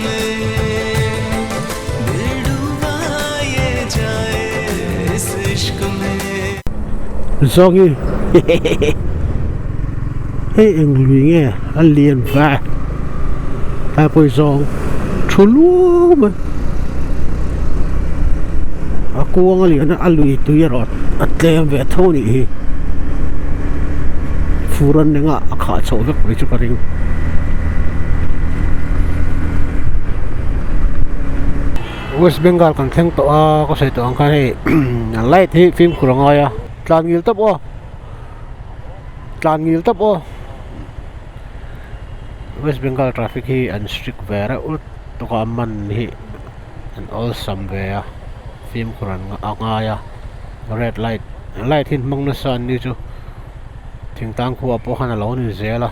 में दिल डूबा ये जाए इस इश्क में Zawng hi hei eng lui nge a lian va tlai pawh hi zawng thu luau mai a kuang a lian a a lui tui erawh a tlem ve tho a nih hi fur an eng a a khah chhoh vek mai chu ka ring. West Bengal kan thleng tawh a ka sawi tawh ang khan hei light hi fimkhur a ngai a tlan ngil tawp aw tlan ngil tawp aw West Bengal traffic hi an strict ve reuh lutuk a man hi an awlsam ve a fimkhur an a ngai a red light light hi an hmang nasa an ni chu thingtlang khua pawh khan a lo ni zel a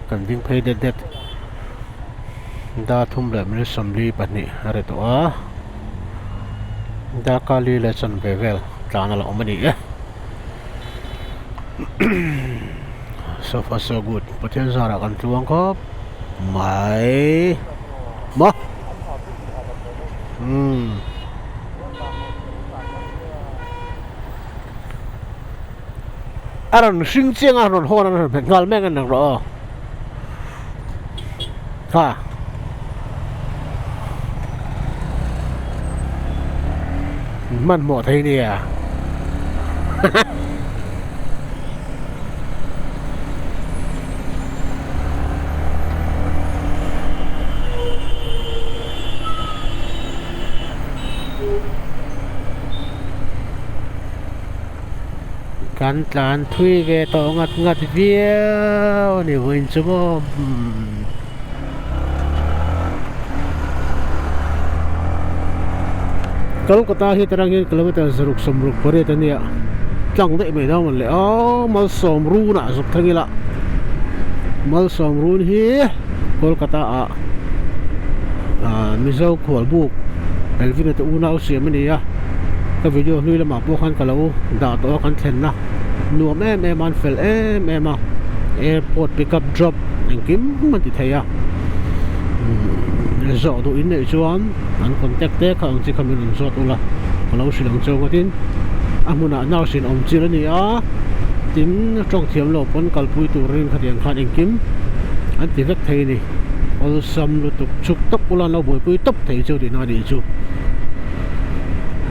kan ding phei det det. Dar thum leh minute 42 a ri tawh a darkar li leh chanve vel tlan a la awm a ni e so far so good Pathian zarah kan tluang khawp mai maw umm a rawn hring chiang a rawn hawn a rawn hmet nghal mek a ni rawh aw. Ha. Hmanhmawh thei nia. Kan tlan thui ve tawh ngat ngat viau a ni vawiin chu maw umm. Kolkata hi atarang hian kilometer 168 a nia tlang daih mai dawn le aw Malsawm run ah zuk thleng ila Malsawm run hi Kolkata ah ah Mizo khualbuk Elvin a te unau siam a ni a ka video hlui lamah pawh khan ka lo dah tawh a kan thlenna nuam em em a an fel em em a airport pickup drop engkim an ti thei a umm zawh duh in neih chuan an contact te kha ang chi kha min rawn zawt ula ka lo hrilh ang chauh ngawtin a hmunah nurse in awm chil a ni a tin tawng thiam lo pawn kalpui turin khatiang khan engkim an ti vek thei a ni awlsam lutuk chhuk tawp ula an lo buaipui tawp thei chu tihna a nih chu.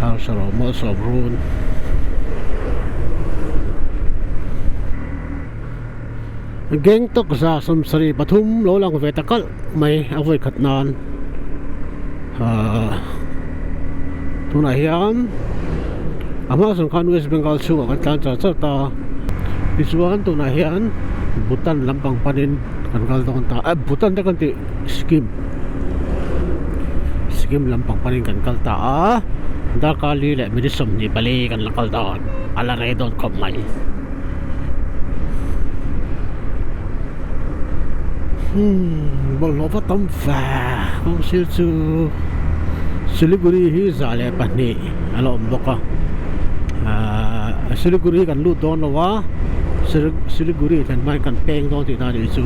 Harsa lo malsawm run. Gangtok 173 lo lang ve ta kalh mai a vawi khat nan ahh tunah hian a hma zawng khan West Bengal chhungah kan tlan char char ta tichuan tunah hian Bhutan lampang panin kan kal dawn ta a Bhutan te kan tih Sikkim. Sikkim lampang panin kan kal ta a darkar li leh minute 24 kan la kal dawn a la rei dawn khawp mai hmm bawlhhlawh va tam ve kawng sir chu Siliguri hi 102 a la awm bawk a ahh Siliguri hi kan lut dawn lo a Siliguri thlen hma in kan peng dawn tihna a nih chu.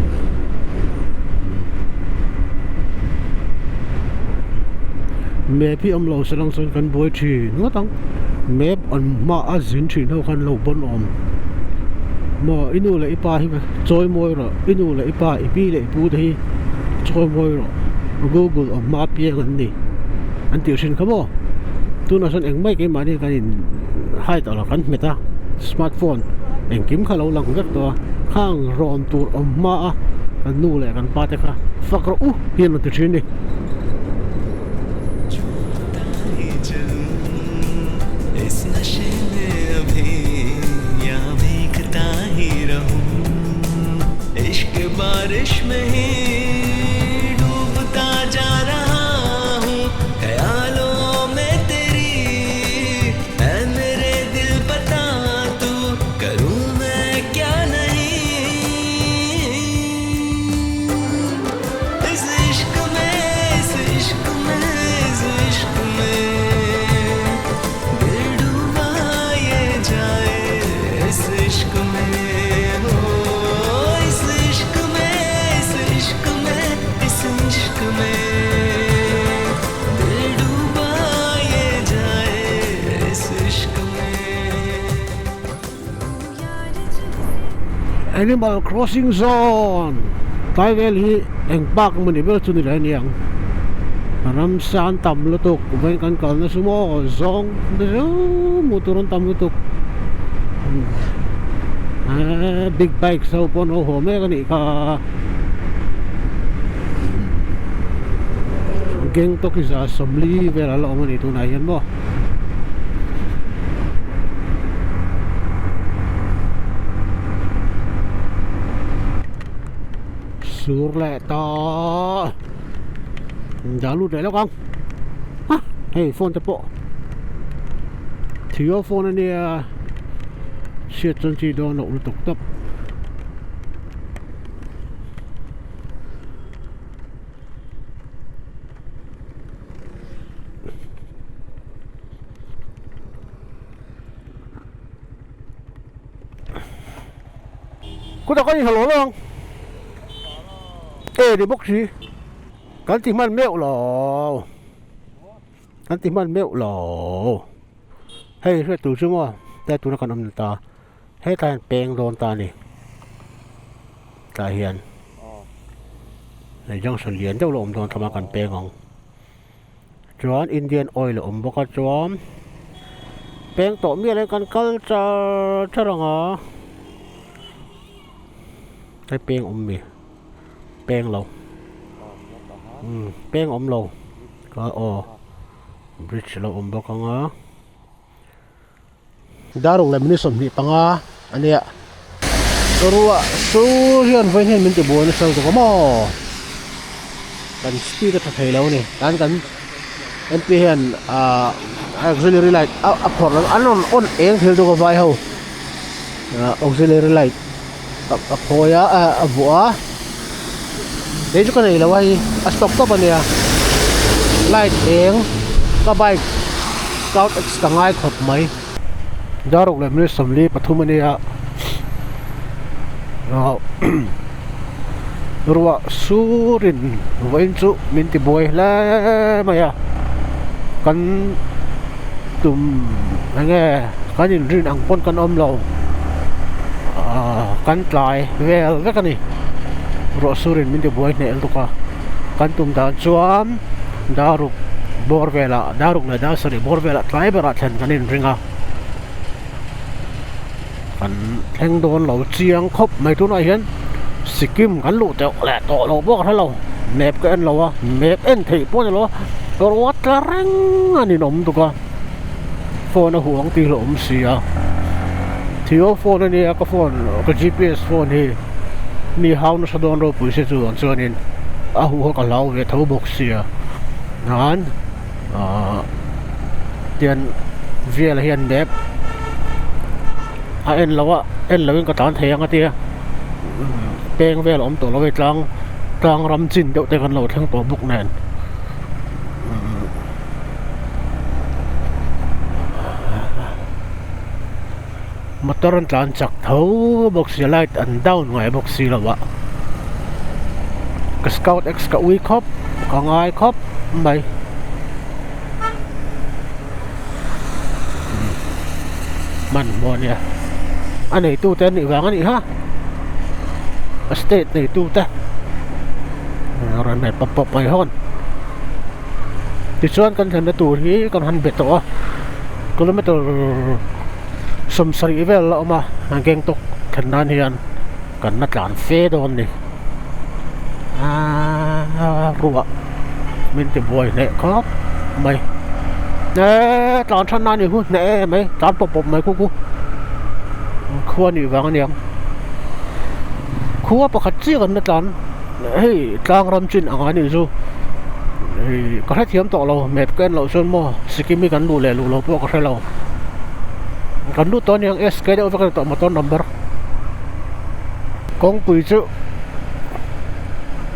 Map hi awm lo se lang chuan kan buai thin ngawt ang map an hma a zin thin ho khan lo bawn awm maw i nu leh i pa hi chawi mawi rawh i nu leh i pa i pi leh i pu te hi chawi mawi rawh google awm hma piang an ni an tih thin kha maw tunah sawn engmah keimahni kan in hai tawh lo kan hmet a smartphone engkim kha lo lang vek tawh a khang rawn tur awm hma a kan nu leh kan pa te kha fak rawh u hi an rawn ti thin a ni. Animal Crossing Zone tlai vel hi eng park emaw ni ber chu ni lo aniang ramsa an tam lutuk vawiin kan kalna chu maw zawng hmuh tur an tam lutuk eee big bike ho pawh an lo haw mek a nih kha Gangtok hi 140 vel a la awm a ni tunah hian maw. Sur leh ta dah lut leh lawk ang ha hei phone te pawh theo phone ania hriat chuan chi dawn loh lutuk tawp. Kutah ka inha lo ang e ni bawk si kan ti hman meuh lo kan ti hman meuh lo hei hriat tur chu maw tlai tuna kan awm ta hetlai hian peng dawn ta a ni tlai hian hei junction lian deuh la awm dawn thlama kan peng ang. Chuan Indian Oil a awm bawk a chuan peng tawh miah lo in kan kal char char ang a hei peng awm mi peng lo umm peng awm lo ka aw bridge a lo awm bawk ang a daruk leh minute 25 a nia ruah sur hian vawiin hian min ti buai nasa lutuk a maw kan speed a tha thei lo a ni tan kan mp hian ahh auxiliary light a a phawrh lo an rawn on eng thil deuh a vai ho ahh auxiliary light a phawi a a vuah a kei chu ka nei lo a hei a stop tawp a nia light eng ka bike scout x ka ngai khawp mai daruk leh minute 43 a nia ruah surin vawiin chu min ti buai hle mai a kan tum enge kan inrin ang pawn kan awm lo ahh kan tlai vel vek a ni ruah surin min ti buai hneh lutuk a kan tum dan chuan daruk bawr velah daruk leh dar sarih bawr velah tlai berah thlen kan inring a kan thleng dawn lo chiang khawp mai tunah hian Sikkim kan luh teuh leh tawh lo pawh ka hre lo map ka en lo a map en theih pawh a ni lo a ruat tla reng a ninawm tuk a phone a huang tih hlauh awm si a theo phone a nia ka phone ka gps phone hi mi hau nasa dawn ropui se chu ang chuanin a huh kha ka hlau ve tho bawk sia nan ahh tian velah hian map a en lo a en lo in ka tlan thei ang a tia peng vel a awm tawh lo hei tlang tlang ram chin deuh te kan lo thleng tawh bawk nen. Motor an tlan chak tho bawk sia light an down ngai bawk si lo a ka scout x ka ui khawp ka ngai khawp mai hmanhmawh a nia a neitu te an nih vang a nih kha a state neitu te rawn hmet pawp pawp mai hawn. Tichuan kan thlenna tur hi kan han be tawh a kilometer 70 vel a awm a Gangtok thlen nan hian kan la tlan fe dawn a ni aaa ruah min ti buai hneh khawp mai eee tlan than nan i hu hneh em mai tlan pawp pawp mai khu khu khua nih vang a niang khua pakhat chiah kan la tlan. Hei tlang ram chin ang a nih chu ih ka hrethiam tawh lo map ka en loh chuan maw Sikkim hi kan luh leh luh loh pawh ka hre lo kan lut tawh aniang SK deuh vek a ni tawh motor number kawngpui chu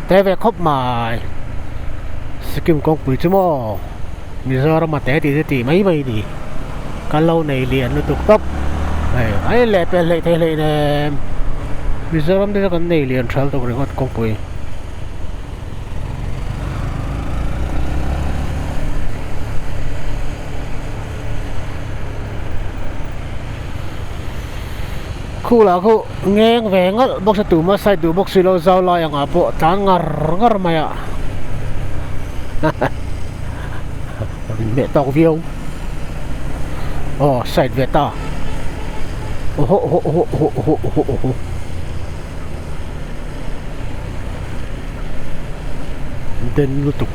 te ve khawp mai Sikkim kawngpui chu maw Mizoram a te tih te tih mai mai a ni kan lo nei lian lutuk tawp hei a in leh pel hleih thei hleih nem Mizoram te chu kan nei lian tha lutuk ringawt kawngpui. Khu lah khu ngeng ve ngalh bawk se tuma side duh bawk si lo zau lai angah pawh tlan ngar ngar mai a meh tawk viau aw side ve ta awhawh awhawh awhawh awhawh awhawh awhawh den lutuk.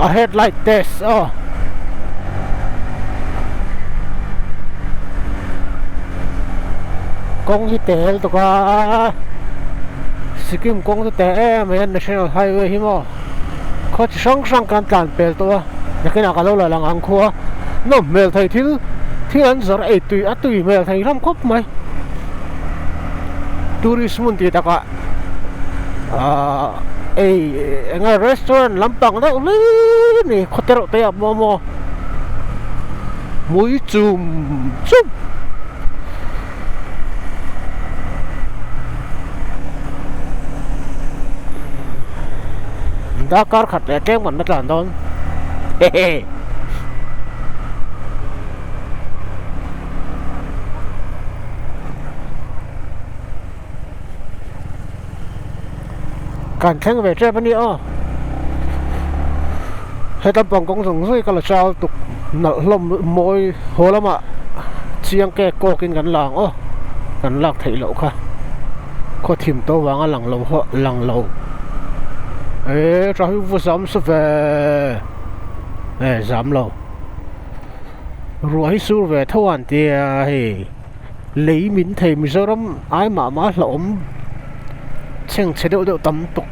A headlight test aw. Kawng hi tel tuk a Sikkim kawng chu tel em mai a national highway hi maw khaw chi hrang hrang kan tlan pel tawh a nakinah ka lo la lang ang khua nawm hmel thei thil thil an zawrh ei tui a tui hmel thei hlawm khawp mai tourist hmun tih takah ahh ei eng nge restaurant lampang deuh hlui ni khaw te reuh te ah pawh maw hmui chum chum. Darkar khat leh tlem kan la tlan dawn hehe. Kan thleng ve tep a ni aw heta bang kawng zawng zawng hi ka la chal tuk nalh hlawm mawi haw lamah chiang kek kawk in kan la ang aw kan lak theih loh kha khaw thim to vanga lang lo haw lang lo eh traffic vu zam sa ve eh zam lo ruah hi sur ve tho an tia hei. Lei min thei Mizoram ai mah mah hlauhawm chheng chhe deuh deuh tam tuk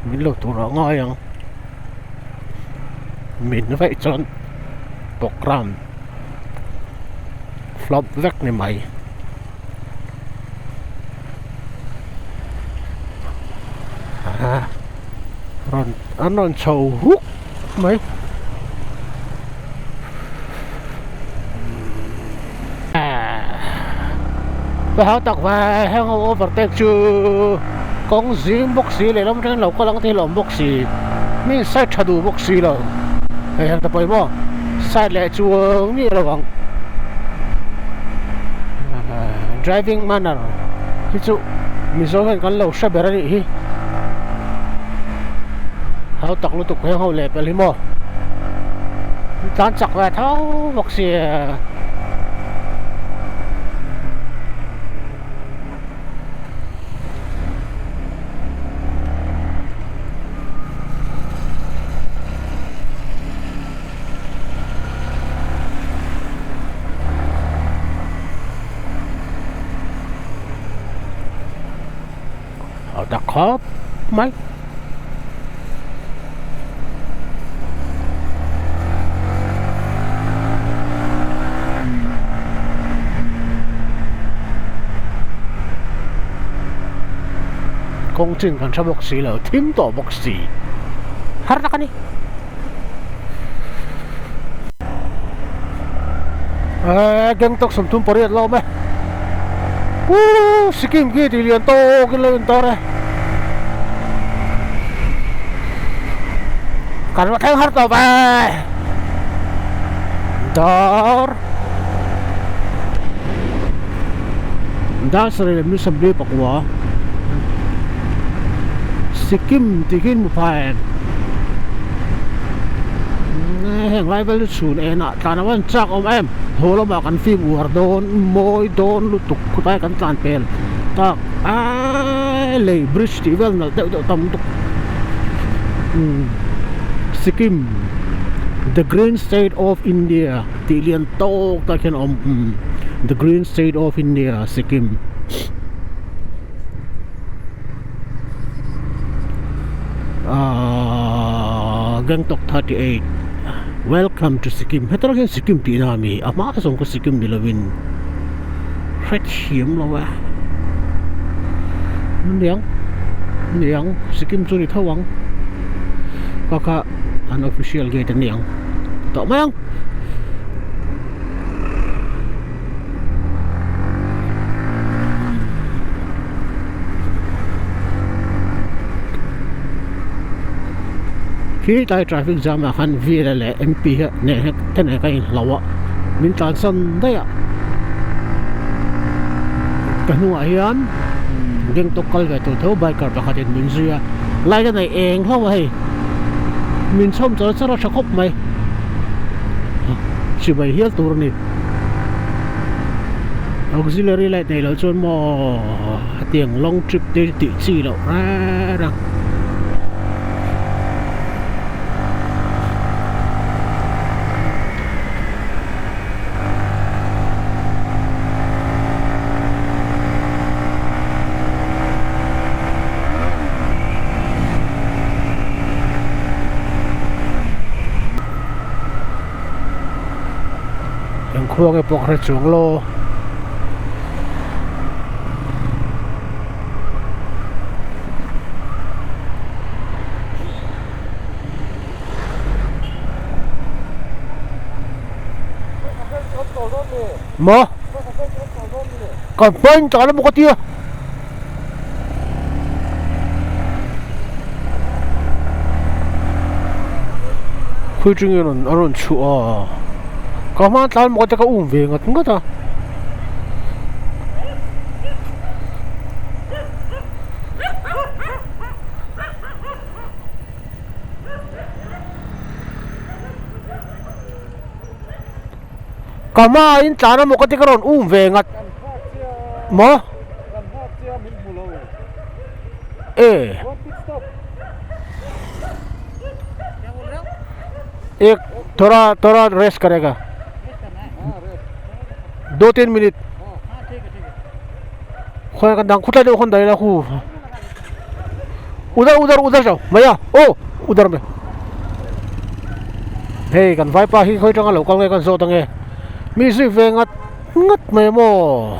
min lo tur a ngai ang min vaih chuan programme flop vek ni mai. Rawn an rawn chho huk mai. Ka hau tak ve heng ho overtake chu kawng zing bawk si lehlam atangin lo kal ang te hi lo awm bawk si mi side tha duh bawk si lo hei heng te pawh hi maw side leh chuang miah lo ang driving manner hi chu mizo hian kan lo hre ber a nih hi hau tak lutuk heng ho leh pel hi maw tlan chak ve tho bawk sia. A ta khawp mai. Kawng chin kan hre bawk si lo thim tawh bawk si har tak a ni. Eee Gangtok 38 la awm e Woo Sikkim khi tih lian tawk in lo intar e Kan va thleng har tawh ve Dar Dar sarih leh mi 74 Sikkim tih khi in hmu phai em Heng lai vel chu chhun enah tlan a van chak awm em haw lamah kan fim uar dawn mawi dawn lutuk khawtlai kan tlan pel tak aii lei bridge tih vel nalh deuh deuh tam lutuk umm Sikkim the green state of India tih lian tawk tak hian a awm umm the green state of India Sikkim. Ahh Gangtok 38 welcome to Sikkim heta tang hian Sikkim tih na ami a hma zawng kha Sikkim ni lovin hrethiam lo a aniang. Niang Sikkim chu ni tho ang ka kha an official gate a niang tawh mai ang. Khi tlai traffic jam ah khan Vira leh MP hi nen hian te nen ka inhlo a min tlansan daih a ka hnungah hian Gangtok kal ve tur tho biker pakhat in min zui a light a nei eng hlauh a hei min chhawm char char a tha khawp mai chibai hial tur a ni auxiliary light nei loh chuan maw hetiang long trip te tih chi loh reng a. Engkhua nge pawh ka hre chuang lo. Maw? Kan hmain tlan emaw ka tia. Khawi tangin a rawn a rawn chhuah a, ka hma tlan emaw ka tia ka um ve ngat ngat a. Ka hmain tlan emaw ka ti ka rawn um ve ngat maw e ek thoda thoda rest karega do tin minute khawi kan dang khutlai deuh khawn daih la khu. Udhar udhar udhar chau bhaiya aw udhar me hei kan vaipa hi khawi tanga lo kal nge kan zawt ange mi zui ve ngat ngat mai maw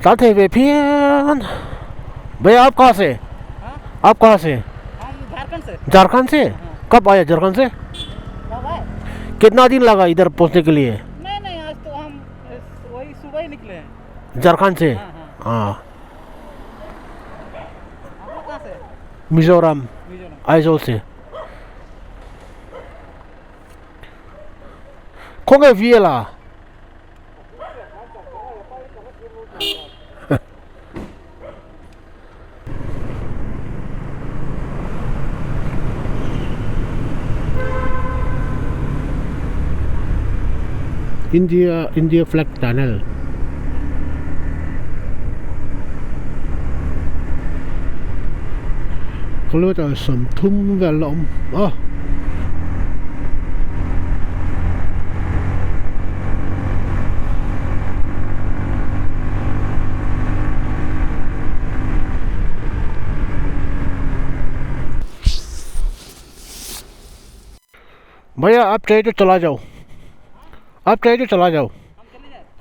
tlan thei ve phian bhaiya aap kahan se aap kahan se Jharkhand se kab aaya Jharkhand se kitna din laga idhar pahunchne ke liye Jharkhand se हाँ मिजोरम आइजोल से khawnge vel a India India flag tunnel kilometer sawmthum vel la awm a. भैया आप चाहिए तो चला जाओ आप चाहिए तो चला जाओ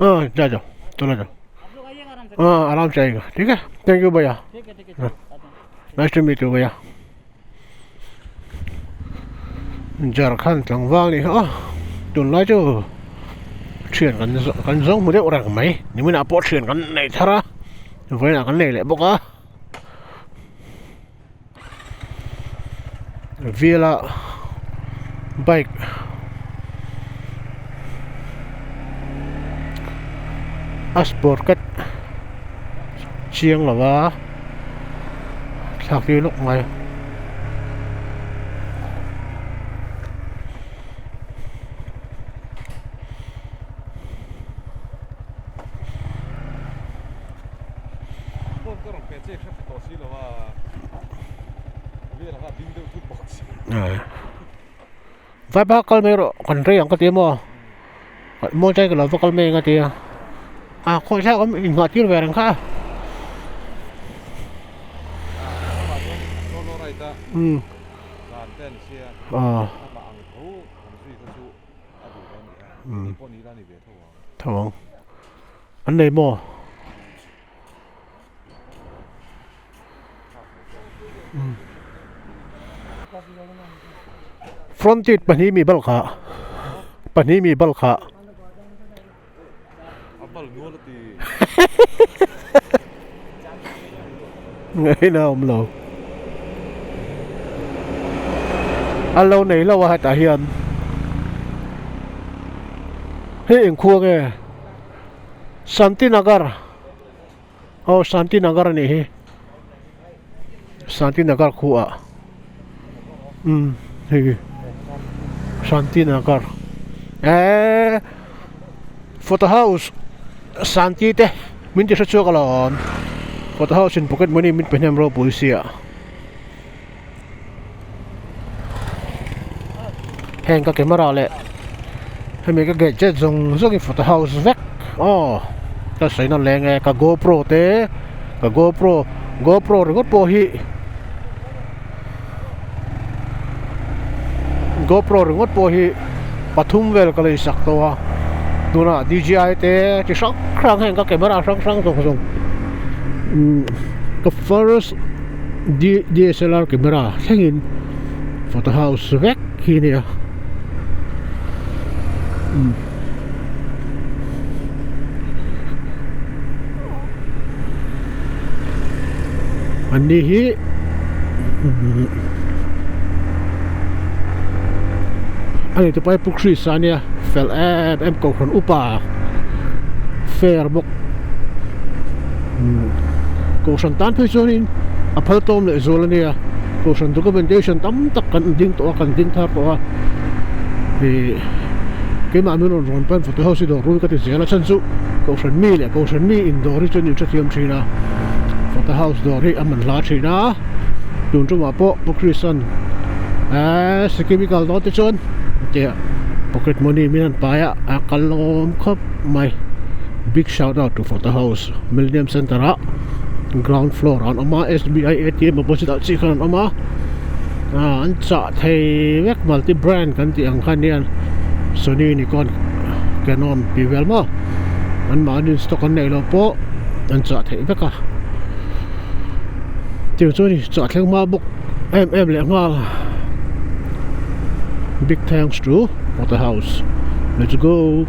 हाँ जा जाओ चला जाओ हाँ आराम से आएगा ठीक है thank you भैया nice to meet you भैया Jharkhand tlangval ni a tunlai chu thian kan kan zawng hmu deuh reng mai niminah pawh thian kan nei thar a vawiinah kan nei leh bawk a vela bike a sport cut chiang lo va thlak tir lawk mai. Vai kal mai rawh kan rei ang ka ti maw maw chai ka lo va kal mai ang a ti a ah khawi thlak awm inngah tir ve reng kha a tho ang an nei maw. Front seat pahnih mi bal kha pahnih mi bal kha. Ngaihna awm lo. A lo nei lo a hetah hian hei eng khua nge Santinagar aw Santinagar a nih hi Santinagar khuaah umm hei Santinagar eee photo house Santi te min ti hre chhuak alawm photo house in pocket money min pe hnem ropui sia heng ka camera leh hemi ka gadget zawng zawng hi photo house vek aw ka sawi nawn leng e ka gopro te ka gopro gopro ringawt pawh hi gopro ringawt pawh hi pathum vel ka lei sak tawh a tunah D_J_I te chi hrang hrang heng ka camera hrang hrang zawng zawng umm ka first D_S_L_R camera thlengin photo house vek hi a nia umm. An ni hi a ni tupai pu Chris a nia fel em em kohhran upa fair bawk kohhran tan phei chuanin a phal tlawm leh zual a nia kohhran documentation tam tak kan ding tawh a kan ding thar tawh a ih keimah min rawn rawn pan photo house hi dawr rul ka ti zel a chhan chu kohhran mi leh kohhran mi indawr hi chuan inhrethiam thin a photo house dawr hi a man hla thin a tun tumah pawh Pu Christian eee Sikkim i kal dawn te chuan tia pocket money min han pai a a kal lawm khawp mai big shout out to photo house Millennium Centre ah ground floor ah an awm a S_B_I A_T_M opposite ah chiah khan an awm a an chah thei vek multi brand kan tih ang khan hian Sony Nikon Canon tih vel maw an mahni stock an neih loh pawh an chah theih vek a tiang chuan chah thleng hma bawk em em leh nghal big thanks to water house let's go.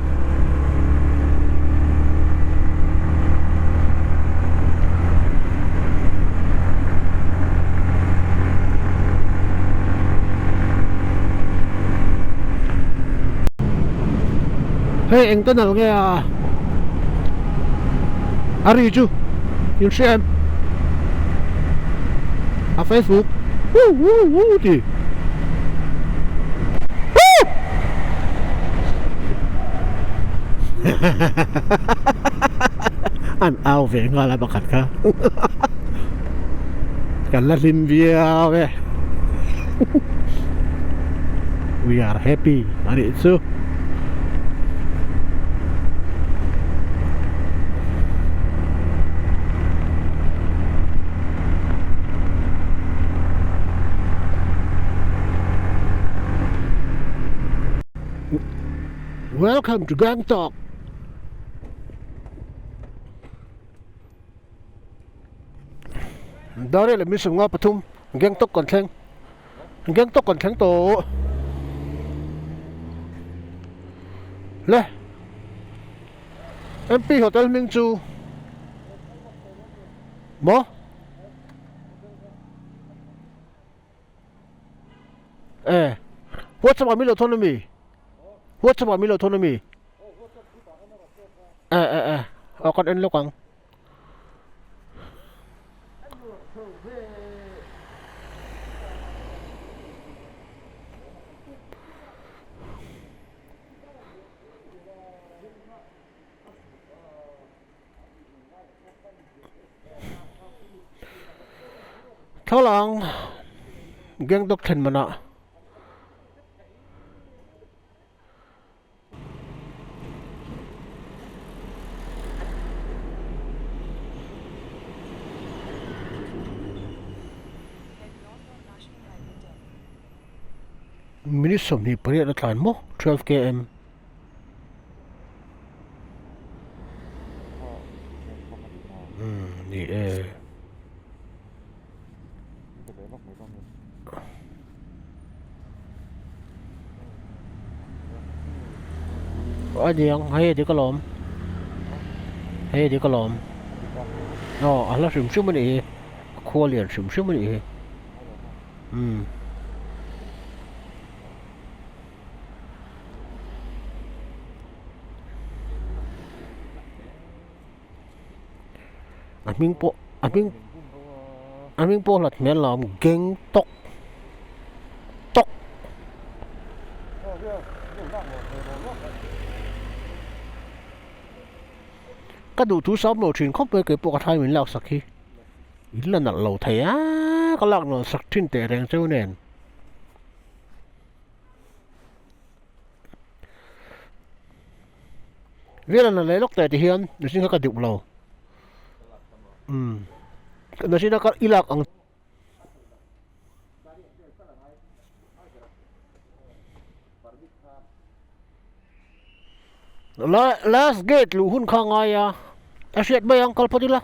Hei eng tunnel nge a a ri chu in hria em a fei fuk hu hu hu ti hu an au ve nghal a pakhat kha kan la hlim viau e we are happy a nih chu. Welcome to Gangtok. Dar leh mi sawmnga pathum Gangtok kan thleng Gangtok kan thleng tawh le M_P hotel hming chu maw. E WhatsApp ah min lo thawn ami WhatsApp ah min lo thawn ami e e e aw kan en lawk ang. Thlalâng Gangtok thlen manah minute 28 a tlan maw 12 km. Ni e. A niang hei a dik alawm hei a dik alawm aw a hla hrim hrim a nih hi a khua lian hrim hrim a nih hi umm. A hming pawh a hming a hming pawh hlat hmel lo a Gangtok tok. Ka duh thu sam lo thin khawp mai keipawh ka thai min lak sak hi in la nalh lo thei a ka lak nalh sak thin teh reng cheu nen. Velan a lei lawk teh ti hian mihring kha ka duh lo umm machine a i lak ang last gate luh hun kha a ngai a a hriat mai ang kal phawt ila.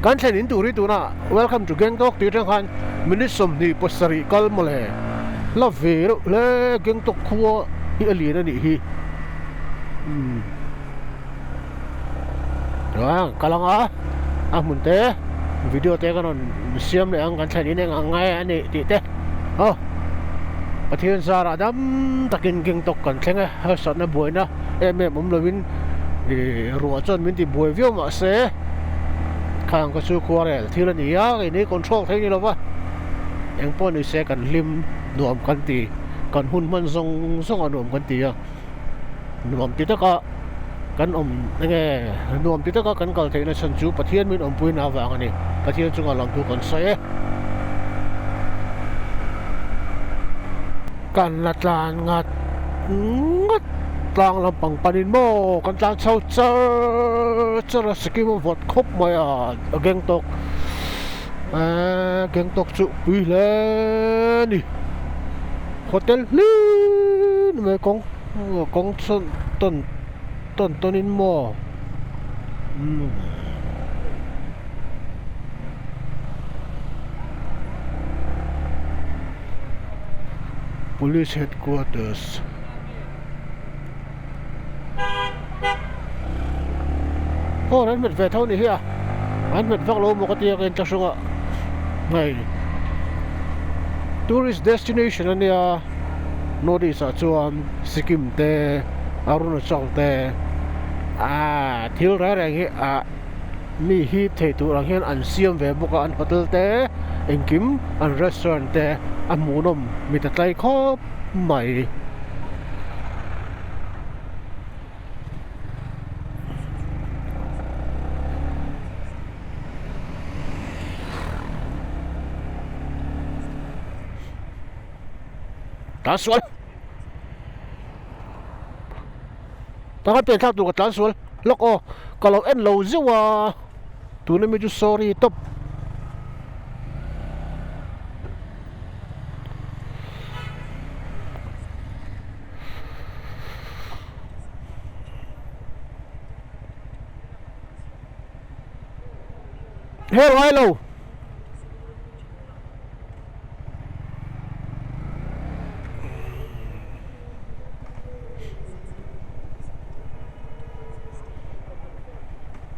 Kan thlen in tur hi tunah welcome to Gangtok tih atang khan minute 27 kal mawle la ve reuh hle Gangtok khua hi a lian a nih hi umm chuan kal ang a a hmun te video te ka rawn siam leh ang kan thlen in eng ang ngai a nih tih te aw Pathian zarah dam takin Gangtok kan thleng e harsatna buaina em em awm lovin ih ruah chuan min ti buai viau mahse khang ka chu khuarel thil a ni a keini control thei ni lova engpawh ni se kan hlim nuam kan ti kan hun hman zawng zawng a nuam kan ti a nuam ti taka kan awm enge nuam ti taka kan kal theihna chhan chu Pathian min awmpuina avang a ni Pathian chungah lam thu kan sawi e. Kan la tlan ngat ngat tlang lampang panin maw kan tlan chho char char a Sikkim a vawt khawp mai a a Gangtok eee Gangtok chu pui hle a ni hotel hlim mai kawng kawng chhawn tawn tawn tawnin maw umm. Police headquarters aw an hmet ve tho ni hi a an hmet vak lo maw ka tia ka inthlahrung a hei tourist destination ania north east ah chuan Sikkim te Arunachal te ah thil reng reng hi ah. Mi hip thei tur ang hian an siam ve bawk a an hotel te engkim an restaurant te a hmuhnawm mit a tlai khawp mai. Tlan sual Tanga pian thlak tur ka tlan sual lawk aw ka lo en lo zeuh a tuna mi chu sorry tawp. Hel ngai lo.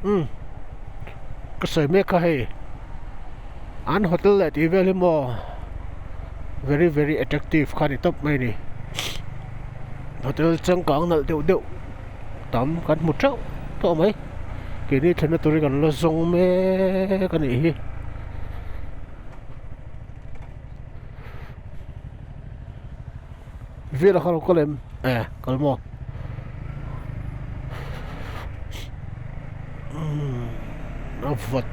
Umm ka sawi mek kha hei an hotel leh tih vel hi maw very very attractive kha a ni tawp mai a ni hotel changkang nalh deuh deuh tam kan hmu teuh tawh mai keini thlenna turin kan la zawng mek a nih hi. Vela kha lo kal em e kal maw umm a vat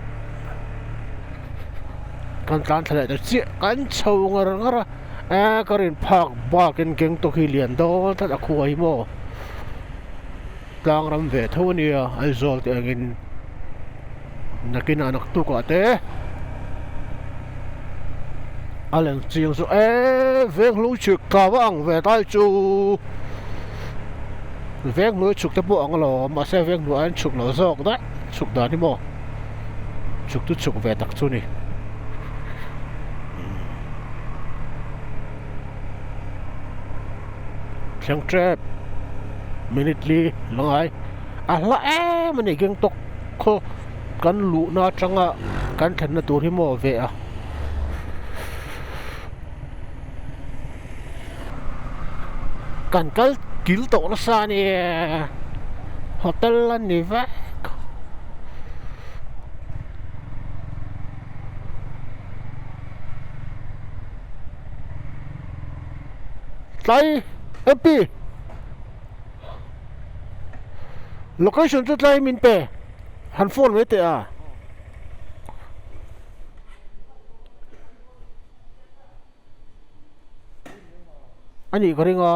kan tlan thla leh ta chiah kan chho ngar ngar a e ka rin phak bakin Gangtok hi lian dawn tlat a khua hi maw tlang ram ve tho ania Aizawl te angin nakinah naktukah te a leng chiang chu eee veng hlung chhuk tla va ang ve tai chu. Veng hnuai chhuk te pawh ang alawm mahse veng hnuai an chhuk lo zawk daih chhuk dan hi maw chhuk chu chhuk ve tak chu a ni. Thleng tep minute li la ngai a hla em a ni Gangtok khaw kan luhna atanga kan thlenna tur hi maw ve a. Kan kal kil tawh nasa a ni hotel a ni vek. Tlai MP location chu tlai min pe han phone mai teh a. A nih ka ring a.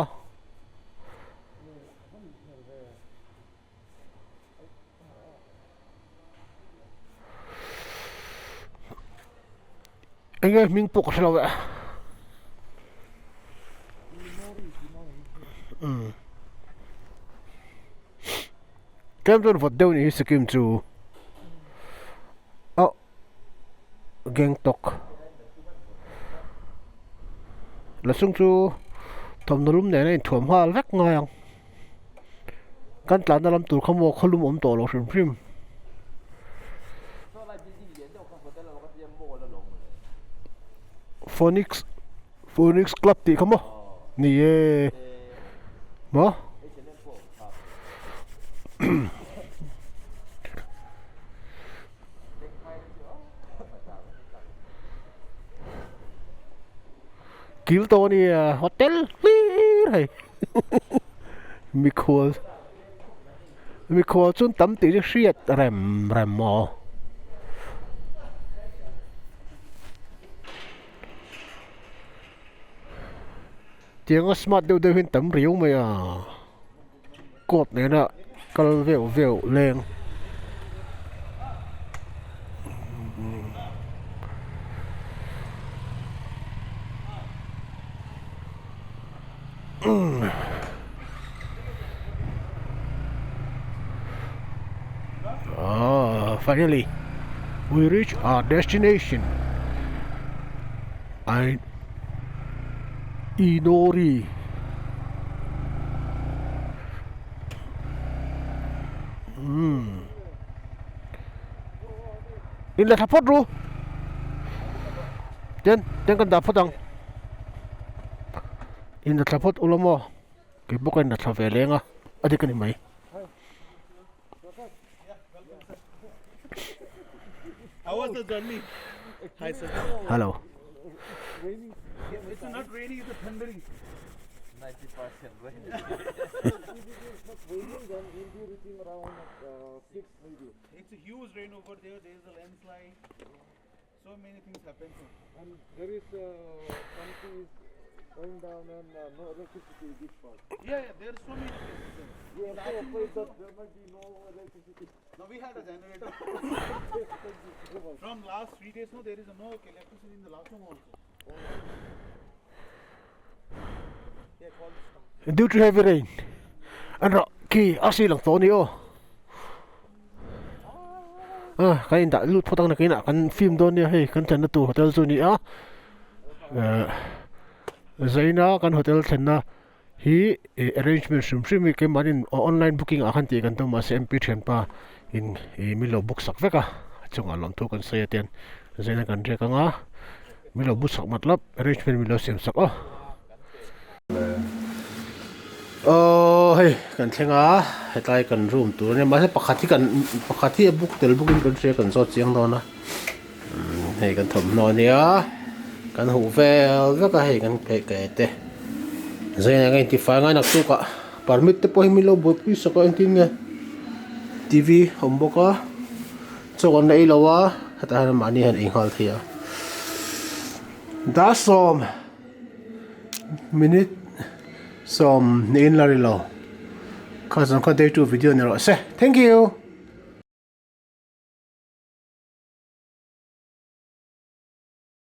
Enge hming pawh ka hre lo e. Umm. Tlem chuan vawt deuh a nih hi Sikkim chu. Oh. Gangtok. La chung chu thawmhnaw lum nen a inthuam nghal vek ngai ang. Kan tlanna lam tur kha maw khaw lum awm tawh lo hrim hrim. Phoenix Phoenix club tih kha maw ni e maw. Kil tawh a nia hotel hlir hei mikhual mikhual chuan tam tih chu hriat rem rem maw. Tianga smart deuh deuh hian tam riau mai a. Coat nena kal veuh veuh leng. Ah, finally we reach our destination. I Inori. Umm. In la thla phawt ru. Ten, ten kan dah phawt ang. In la thla phawt ula maw? Kei bawk a in la thla ve leng a, a dik a ni mai. How was the journey? Hi sir. Hello. It's not raining, it's thundering. 90% rain. It's a huge rain over there. There is a landslide. So many things happen. And there is uh, something is going down and uh, no electricity this part. Yeah, yeah, there are so many places. We are so afraid that there might be no electricity. Now we had a generator. From last 3 days, no, there is no electricity in the last one also. Yeah, call this town. Due to heavy rain an rah khi a si lang tawh a ni aw. Ah kan indah lut phawt ang nakinah kan film dawn nia hei kan thlenna tur hotel chu a ni a eh zaina kan hotel thlenna hi ih arrangement hrim hrim hi keimahni online booking ah khan tih kan tum mahse M P thianpa in ih min lo book sak vek a a chungah lawmthu kan sawi a tian zaina kan riak ang a min lo book sak matlap arrangement min lo siam sak aw. Aww hei kan thleng a hetlai kan room tur ania mahse pakhat hi kan pakhat hi a book tel bawk in kan hria kan zawt chiang dawn a hei kan thawmhnaw ania kan huh vel vek a hei kan ke ke te zaina ka intifai ngai naktuk ah permit te pawh hi min lo buaipui sak a engtin nge T V a awm bawk a chaw kan la ei lo a hetah hian mahni hian ei nghal thei a dasawm. Minute 20 in la ri lo kha zawng kha day 2 video ni rawh se thank you.